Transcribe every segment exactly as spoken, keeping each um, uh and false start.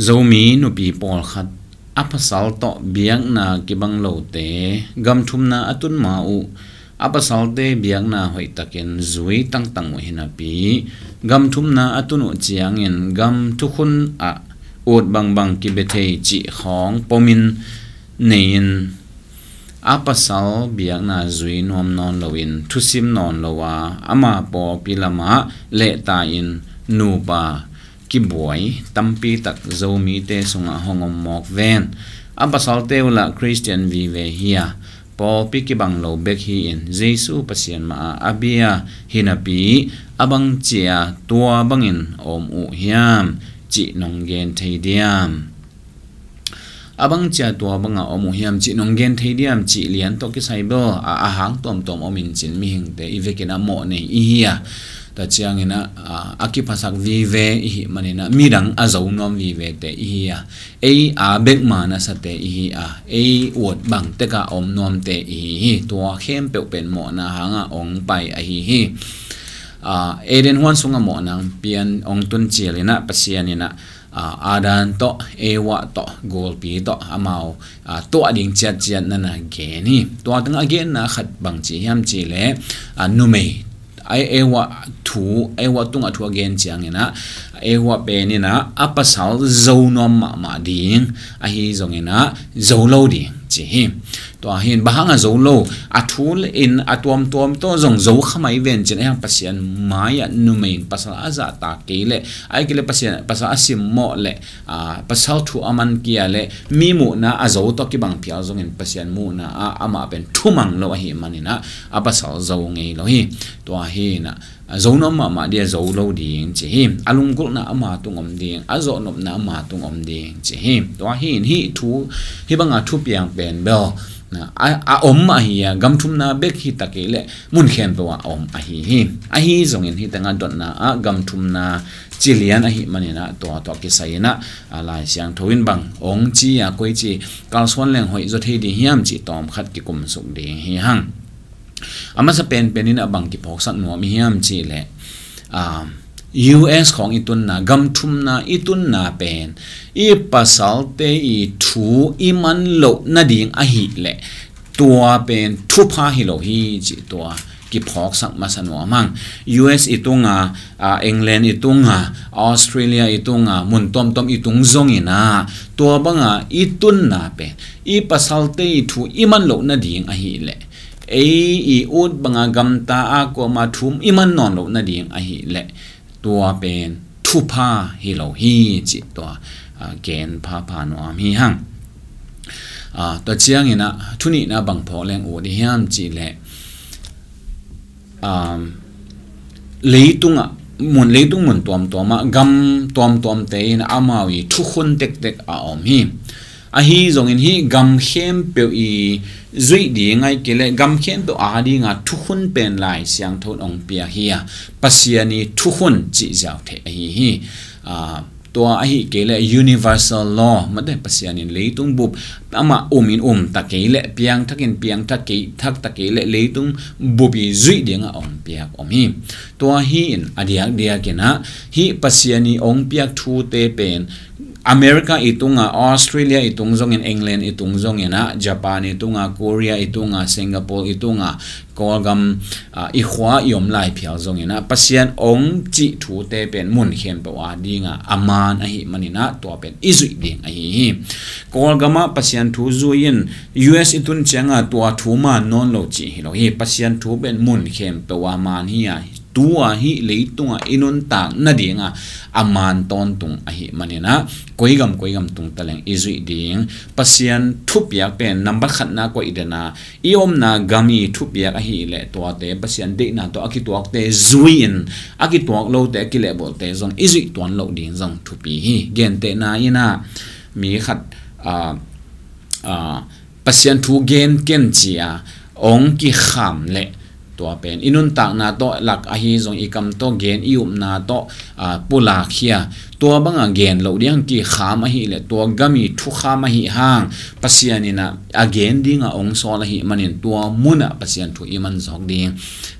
Zomi nupi pawlkhat a pasal tawh biakna kibang lote gam thumna a tun ma uh a pasalte biakna hoihtakin zui tangtang uh hi napi, gam thumna a tun uh ciangin gam thukhun ah ut bangbang kibia thei cih khawng pomin nei-in a pasal biakna zui nuam nawn loin thusim nawn lo a ama pawlpi lamah lehta-in nupa kibuai tampi tak Zomite sungah hong om mawk ven. A pasalte uh lah Khristian vive hi a, pawlpi kibang lo bek hi-in Jesu Pasian mah a bia hi napi, a bang cia tua bangin om uh hiam cih nong gen thei diam? A bang cia tua banga om uh hiam cih nong gen thei diam cih lian tawh kisai bel a, a hang tuamtuam om in cin mihingte i vekin a mawh nei i hi a, tua ciangin a, a, a kiphasak vive i hih manin a midang a zo nuam vivete i hi a, ei a bek ma nasate i hi a, ei ut bang teka om nuamte i hi hi. Tua khempeuh pen mawhna hanga ong pai ahi hi. A, Eden huan sunga mawhna pian ong tun cialin a Pasian in a, a, Adam tawh, Eva tawh, gulpi tawh amau, a, tuah ding ciatciat nana gen hi. Tua teng a genna khat bang ci hiam cih leh, a, numei, a, Eva thu, Eva tungah thu a gen ciangin a, Eva pen in a, a pasal zo nuam mahmah ding, ahi zongin a, zo lo ding ci hi. Tua hi in bang hanga zo lo, a thu in a tuamtuam tawh zong zo kha mai ven cin, a hiang Pasian mai-ah numei in pasal a zahtak kei leh, a hi kei leh Pasian, pasal a simmawh leh, a, pasal thu a man kia leh mi muhna a zo tawh kibang phial zongin Pasian muhna ah amah pen thumang lo ahi manin a, a pasal zo ngei lo hi. Tua hi in a, a zo nuam mahmah ding a zo lo ding ci hi. A lunggulhna ama tung om ding, a zawhnopna ama tung om ding ci hi. Tua hi in hih thu, hih banga thupiang pen bel, a, a om ahi a, gam thumna bek hi ta kei leh mun khempeuh ah a om ahi hi. Ahi zongin hih tengah dotna ah gam thumna ci lian ahi manin a, tua tawh kisai in a, a, Lai Siangtho in bang ong ci a, koici kalsuan leng hoih zaw thei ding hiam cih tawmkhat kikumsuk ding hi hang. A masa penpen in a bang kiphawksak nuam i hiam cih leh, a, U S khawng i tunna, gam thumna i tunna pen i pasalte i thu i man loh nading ahih leh tua pen thupha hi lo hi cih tua kiphawksak masa nuam hang. U S i tunga, a, England i tunga, Australia i tunga, mun tuamtuam i tung zongin a, tua banga i tunna pen i pasalte i thu i man loh nading ahih leh, ei i ut banga gamta a kuama thu i man nawn loh nading ahih leh, tua pen thupha hi lo hi cih tua, a, gen phapha nuam hi hang. A, tua ciangin a, thu nihna bang phawk leng ut i hiam cih leh, um, leitungah, mun, leitung mun tuamtuamah gam tuamtuamte in amau i thukhun tektek a om hi. Ahi zongin hih gam khempeuh i zuih ding ahih kei leh gam khempeuh a dinga thukhun pen Lai Siangtho in ong pia hi a, Pasian i thukhun cih ziau theih ahi hi. A, tua ahih kei leh universal law, mate Pasian in leitung bup amah um in um ta kei leh, piangthak in piangthak kei, thak ta kei leh leitung bup i zuih dingah ong piak om hi. Tua hi in a diakdiak in a, hih Pasian i ong piak thute pen America i tunga, Australia i tung zongin, England i tung zongin a, Japan i tunga, Korea i tunga, Singapore i tunga, Kawlgam, a, i khua i om lai phial zongin a, Pasian ong cih thute pen mun khempeuh a dinga a man ahih manin a, tua pen i zuih ding ahi hi. Kawlgam ah Pasian thu zui in U S i tun cianga tua thu man nawn lo cih hi lo hi. Pasian thu pen mun khempeuh a man hi a, tua hih leitunga i nuntak nadinga a man tawntung ahih manin a, koi gam koi gam tung taleng i zuih ding. Pasian thupiak pen nambat khatna koih dena, i omna gam i thupiak ahih leh tuate Pasian deihna tawh a kituakte zui in, a kituak lote, a kilehbawlte zong i zuih tuan loh ding zong thupi hi. Gentehna in a, mi khat, a, a, Pasian thu gen ken ci a ong kikham leh, tua pen i nuntakna tawh lak ahi zong i kam tawh gen, i upna tawh, a, pulak hi a, tua banga gen loh ding kikham ahih leh tua gam i thukham ahih hang Pasian in a gen dinga ong sawl ahih manin tua munah Pasian thu i man zawk ding.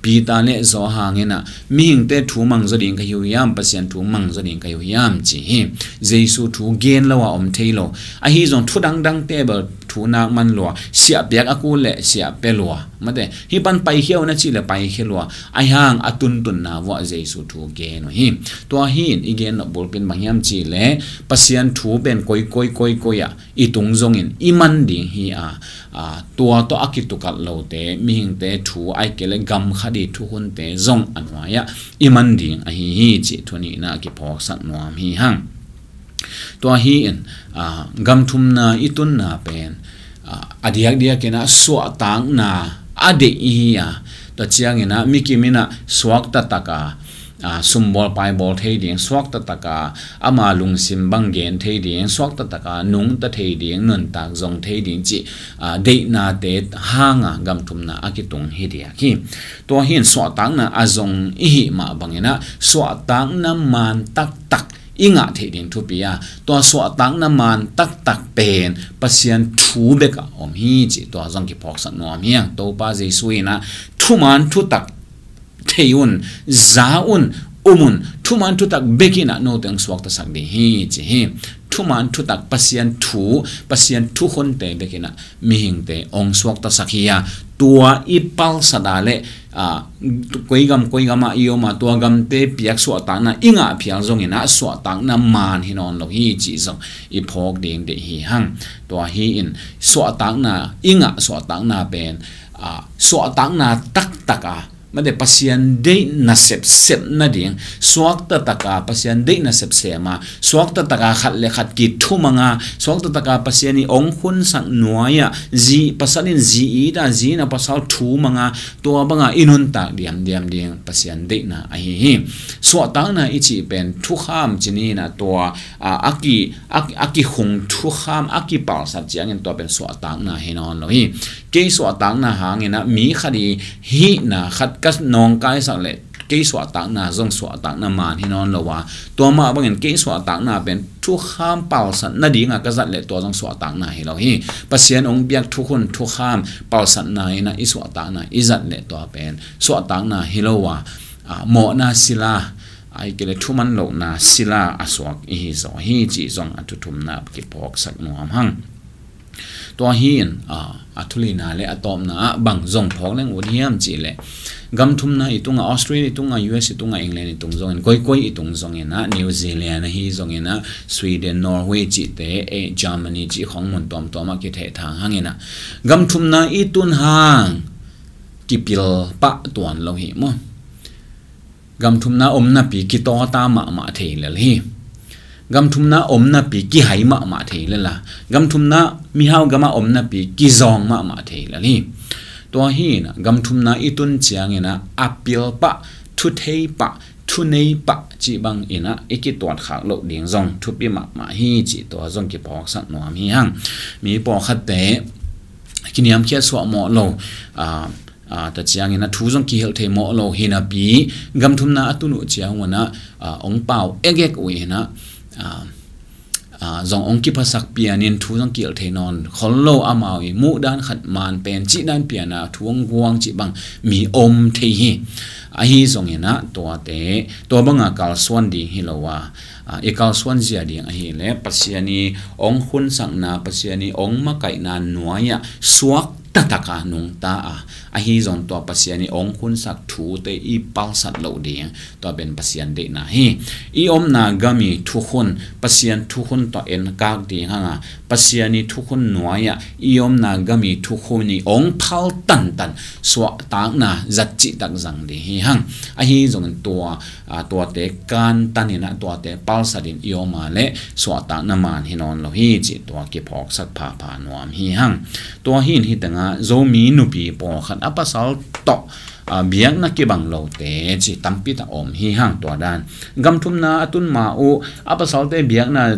Peter le Johan in a mihingte thu mang zaw ding ka hi uh hiam, Pasian thu mang zaw ding ka hi uh hiam ci hi. Jesu thu gen lo a om thei lo. Ahi zong thu dangdangte bel thu nak man lua, siah piak a kul le siah pia lua. Mate, hih pan paikhia uh na cih le paikhia lua. Ahi hang a tuntunna vuah Jesu thu gen uh hi. Tua hi in i gen loh bulpi in bang hiam cih le Pasian thu pen koi koi koi koi ah i tung zongin i man ding hi a, a, tua tawh a kitukalh lote mihingte thu ahih kei le gam khat i thukhunte zong a nuai-ah i man ding ahi hi cih thu nihna kiphawksak nuam hi hang. Tua hi in, a, gam thumna i tunna pen, a, a diakdiak in a suahtakna a deih i hi a, tua ciangin a mikim in a suakta taka, a, sumbawl paibawl thei ding, suakta taka ama lungsim bang gen thei ding, suakta taka nungta thei ding, nuntak zong thei ding cih, a, deihnate hanga gam thumna a kitung hi diak hi. Tua hi in suahtakna a zong i hih mah bangin a suahtakna maan taktak i ngah theih ding thupi a, tua suahtakna maan taktak pen Pasian thu bekah om hi cih tua zong kiphawksak nuam hi hang. Topa Jesu in a thumaan thutak thei un, za un, um un, thumaan thutak bek in a note hong suaktasak ding hi ci hi. Thumaan thutak Pasian thu, Pasian thukhunte bek in a mihingte hong suaktasak hi a, tua i palsat a le, a, koi gam koi gam ah i om a, tua gamte piak suahtakna i ngah phial zongin a suahtakna maan hi nawn lo hi cih zong i phawk ding deih hi hang. Tua hi in suahtakna i ngah suahtakna pen, a, suahtakna taktak a, mate, Pasian deih nasep sem nading, suakta taka Pasian deih nasep sem a, suakta taka khat le khat kithumang a, suakta taka Pasian i hong khunsak nuai-ah zi pasal in zi it a, zi in a pasal thumang a, tua banga i nuntak diamdiam ding Pasian deihna ahi hi. Suahtakna i cih pen thukham ci ni in a, tua, a, a ki, a, a kikhung thukham a kipalsat ciangin tua pen suahtakna hi nawn lo hi. Kei suahtakna hangin a mi khat i hihna khat ka nawngkaisak le kei suahtakna zong suahtakna maan hi nawn lo a, tua mah bangin kei suahtakna pen thukham palsat nadinga ka zat le tua zong suahtakna hi lo hi. Pasian hong piak thukhun thukham palsatna in a i suahtakna i zat le tua pen suahtakna hi lo a, a, mawhna sila, ahih kei le thuman lohna sila a suak i hi zaw hi cih zong a thuthumna kiphawksak nuam hang. Tua hi in, a, a thulina le a tawpna ah bang zong phawk leng ut hiam cih leh gam thumna i tungah, Australia i tungah, U S i tungah, England i tung zongin, koikoi i tung zongin a, New Zealand ahi zongin a, Sweden, Norway cihte, eh, Germany cih khong mun tuamtuam ah kithehthang hangin a, gam thumna i tun hang kipil pah tuan lo hi maw? Gam thumna om napi kitawta mahmah thei lel hi. Gam thumna om napi kihai mahmah thei lel a, gam thumna mihau gamah om napi kizawng mahmah thei lel hi. Tua hi in a, gam thumna i tun ciangin a, a pil pah, thu thei pah, thu nei pah cih bangin a i kituat khak loh ding zong thupi mahmah hi cih tua zong kiphawksak nuam hi hang. Mi pawlkhatte kiniamkhiat suah mawh lo, a, a, ta ciangin a thu zong kihilh thei mawh lo hi napi, gam thumna a tun uh ciangun a, a, hong pau ekek uh in a, a, a, zong hong kiphasak pianin thu zong kihilh thei nawn khol lo, amau i muhdan khat maan pen cihdan piana thu hong guang cih bang mi om thei hi. Ahi zongin a tuate, tua banga kalsuan ding hi lo a, a, i kalsuan zia ding ahih leh Pasian i hong khunsakna, Pasian i hong makaihna nuai-ah suak taktak a nungta a, ahi zong tua Pasian i hong khunsak thute i palsat loh ding, tua pen Pasian deihna hi. I omna gam i thukhun, Pasian thukhun tawh enkak ding hang a, Pasian i thukhun nuai-ah i omna gam i thukhun i hong phal tantan suahtakna zat cihtak zang ding hi hang. Ahi zongin tua, a, tuate kantan in a, tuate palsat in i om a leh suahtakna maan hi nawn lo hi cih tua kiphawksak phapha nuam hi hang. Tua hi in hih tengah Zomi nupi pawlkhat a pasal tawh, a, biakna kibang lote cih tampi tak om hi hang. Tua dan gam thumna a tun ma uh a pasalte biakna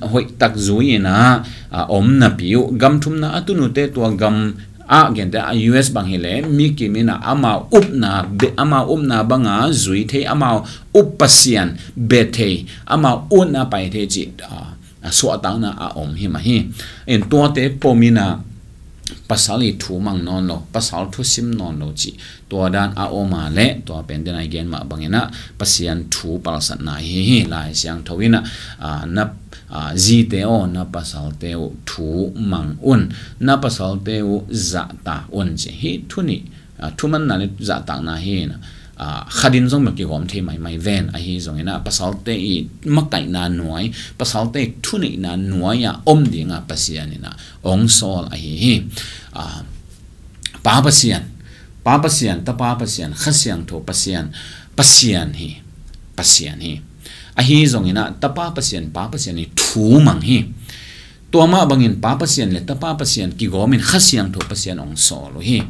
hoihtak zui in a, a, om napi uh, gam thumna a tun uhte tua gam A gente a U S bang hileh mi kim in a amau upna be, amau upna banga zui thei, amau up Pasian be thei, amau utna pai thei cih a, a suahtakna a om hi mah hi. In tuate pom in a pasal i thu mang nawn lo, pasal thu sim nawn lo cih tua dan a om a leh tua pen den a i gen mah bangin a Pasian thu palsatna hi hi. Lai Siangtho in a, a, na, a, zite aw, na pasalte uh thu mang un, na pasalte uh zahtak un ci hi. Thu nih, a, thumanna le zahtakna hi in a, a, khat in zong bel kigawm thei maimai ven. Ahi zongin a pasalte i makaihna nuai, pasalte i thuneihna nuai a om ding a Pasian in a ong sawl ahi hi. A, Pa Pasian, Pa Pasian, Tapa Pasian, Kha Siangtho Pasian, Pasian hi, Pasian hi. Ahi zongin a Tapa Pasian, Pa Pasian hi thu mang hi. Tua mah bangin Pa Pasian le Tapa Pasian kigawmin Kha Siangtho Pasian ong sawl uh hi.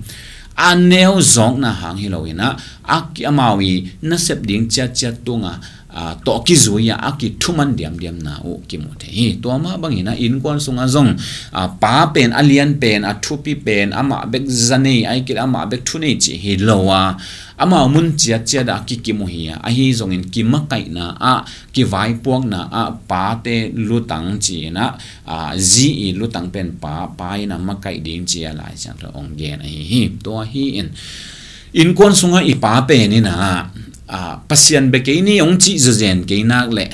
A neu zawkna hang hi lo in a, a ki amau i nasep ding ciatciat tunga, a, tawh kizui a, a kithuman diamdiamna uh kimu thei hi. Tua mah bangin a innkuan sungah zong, a, pa pen, a lian pen, a thupi pen, amah bek za nei, ahih kei leh amah bek thu nei cih hi lo a, amau mun ciatciat ah kikim uh hi a, ahi zongin kimakaihna ah, kivaipuakna ah, pate lutang ci in a, a, zi i lutang pen pa, pa in a makaih ding ci a Lai Siangtho ong gen ahi hi. Tua hi in, innkuan sungah i pa pen in a, a, Pasian bia kei ni ong cih zawzen kei nak leh,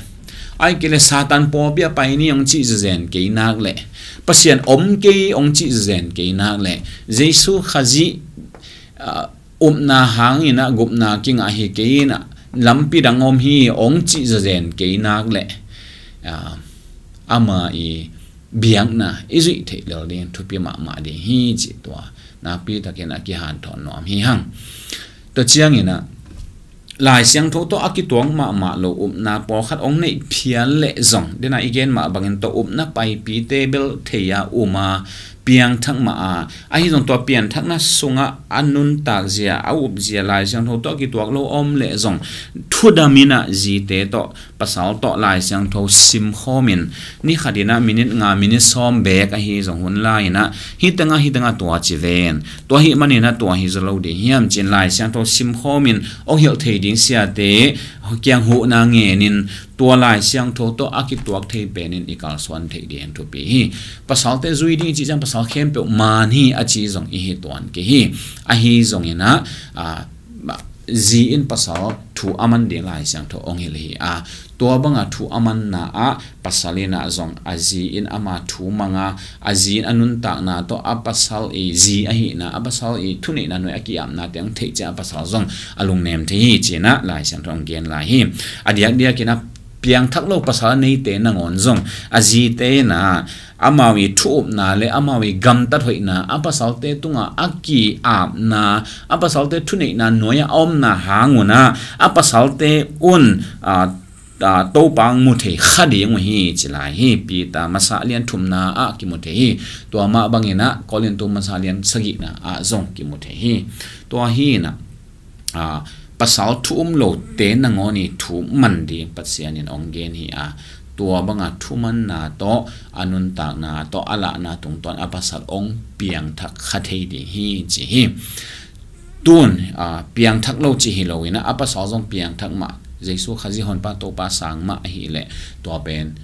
ahih kei leh Satan pawlpi ah pai ni ong cih zawzen kei nak leh, Pasian om kei ong cih zawzen kei nak leh, Jesu Khazih, a, upna hangin a gupna kingah hi kei in a, lampi dang om hi ong cih zawzen kei nak leh, a, ama i biakna i zuih theih lel ding thupi mahmah ding hi cih tua nakpi takin a kihanthawn nuam hi hang. Tua ciangin a Lai Siangtho tawh a kituak mahmah lo upna pawlkhat ong neih phial leh zong, den a i gen mah bangin tua upna paipite bel thei a um a, piangthak mah a, ahi zong tua piangthakna sungah a nuntak zia, a up zia Lai Siangtho tawh a kituak lo om leh zong, thudam in a zite tawh, pasal tawh Lai Siangtho simkhawm in, ni khat in a minit nga, minit sawm beek ahi zong hun la in a, hih teng ah, hih teng ah tua ci ven, tua hih manin a tua hi zaw lo ding hiam ci in Lai Siangtho simkhawm in, ong hilh thei ding siate kiang huhna ngen in, tua Lai Siangtho tawh a kituak thei pen in i kalsuan theih ding thupi hi. Pasalte zui ding i cih ciang pasal khempeuh man hi a ci zong i hi tuan kei hi. Ahi zongin a, a, zi in pasal thu a man ding Lai Siangtho ong hilh hi a, tua banga thu a manna ah pasal in a zong a zi in ama thu mang a, a zi in a nuntakna tawh a pasal i zi ahihna, a pasal i thuneihna nuai a ki-apnate ong theih ciang a pasal zong a lungnem thei hi ci in a Lai Siangtho ong gen lai hi. A diakdiak in a piangthak lo pasal neite nangawn zong a zite in a amau i thu upna le amau i gamtat hoihna, a pasalte tungah a ki-apna, a pasalte thuneihna nuai a omna hang un a, a pasalte un, a, a, Topa ong mu thei kha ding uh hi ci lai hi. Peter masa lian thumna ah kimu thei hi. Tua mah bangin a Korinto masa lian sagihna ah zong kimu thei hi. Tua hi in a, a, pasal thu um lote nangawn i thu man ding Pasian in ong gen hi a, tua banga thu manna tawh, a nuntakna tawh, a lahna tungtawn a pasal ong piangthak kha thei ding hi ci hi. Tun, a, piangthak lo ci hi lo in a, a pasal zong piangthak mah, Jesu Khazih Honpa Topa sang mah ahih leh tua pen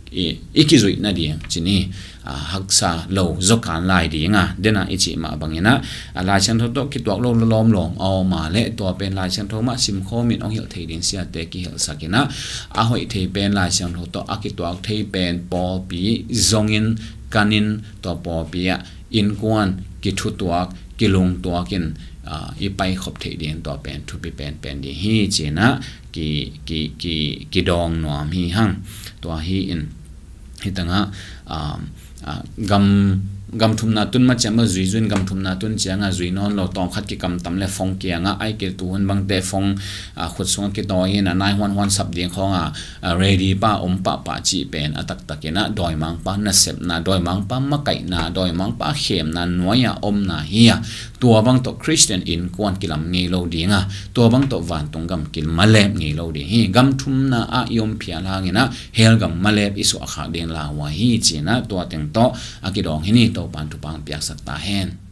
i, i kizuih nading ci ni, a, haksa lo zaw kan lai ding a, den a i cih mah bangin a, a, Lai Siangtho tawh kituak lo lawmlawm a om a leh tua pen Lai Siangtho mah simkhawm in ong hilh thei ding siate kihilhsak in a, a hoih thei pen Lai Siangtho tawh a kituak thei pen pawlpi zongin, kanin, tua pawlpi ah innkuan kithutuak, kilungtuak in, a, i paikhop theih ding tua pen thupi penpen ding hi ci in a, ki, ki, ki, kidawng nuam hi hang. Tua hi in, hih teng ah, a, a, gam, gam thumna tun ma ciang bel zui zui, gam thumna tun ciang a zui nawn lo, tawmkhat kikamtam le phone kiang ah, ahih kei leh tuhun bangte phone, a, khut sungah kitawi in a nai huanhuan sap ding khawng a, a, ready pa om pahpah cih pen a taktak in a dawimangpa nasepna, dawimangpa makaihna, dawimangpa khemna nuai a omna hi a, tua bang tawh Khristian innkuan kilam ngei lo ding a, tua bang tawh vantung gam kimalep ngei lo ding hi. Gam thumna ah i om phial hangin a hell gam malep i suah khak ding lauhuai hi ci in a, tua teng tawh a kidawng hi ni. Topa'n thupha ong piaksak ta hen.